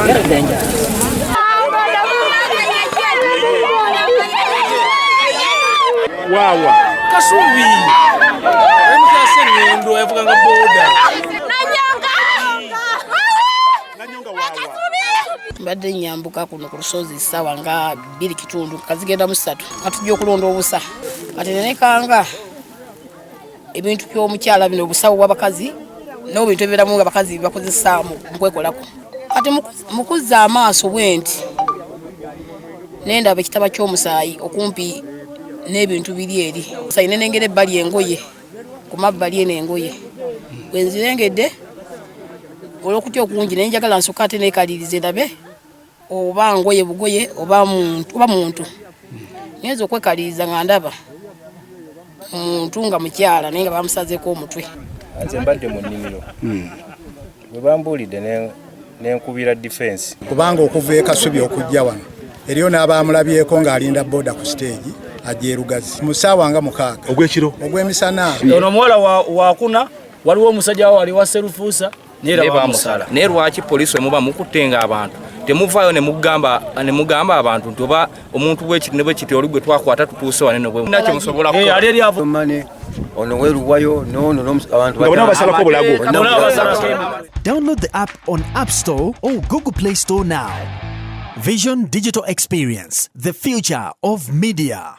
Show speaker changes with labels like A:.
A: Very dangerous.
B: Wawa
C: Kasubi emukasengendo yavuganga boda.
B: Nanyonga wawa.
A: Mbadde nyambuka kuno ku lusozi ssaawa nga 2:15 kazigenda mu 3 nga tujja okulonda obusa, kati nenekanga ebintu by'omukyala bino, obusawo bw'abakazi n'ebintu ebiberamu nga abakazi bakozesa mu kwekolako. Kati mukuzza amaaso bwe nti nendaba ekitaba ky'omusaayi okumpi n'ebintu biri eri sayi, nenengera ebbali engoye ku mabbali eno engoye bwe nzirengedde olw'okutya okungi, naye njagala nsooka ate neekalirize ndabe oba ngoye bugoye oba muntu oba muntu. Ngenza okwekaliriza nga ndaba muntu nga mukyala, naye nga bamusazeeko omutwe.
D: Nze mbadde mu nnimiro, bwe bambuulidde nenkubira defense.
E: Kubanga okuva e Kasubi okujja wano eriyo n'abamulabyeko ng'alinda boda ku siteegi ajja e Lugazi mu ssaawa nga 6
B: ogw'ekiro.
E: Ogw'emisana.
C: Ono omuwala wakuna waliwo omusajja wali wa serufuusa
F: naye
C: naye
F: bamusala. Naye lwaki poliisi wemuba mukuttenga abantu temuvaayo ne mugamba abantu nti oba omuntu bwekiti ne bwekiti oli gwe twakwata tutuuse wane nakyo musobola kukola?
C: Ali eri avu.
G: Mane ono weruwayo nono abantu
B: Nga bonna basalako bulago.
C: Bonna basalako emimwa.
H: Download the app on App Store or Google Play Store now. Vision Digital Experience, the future of media.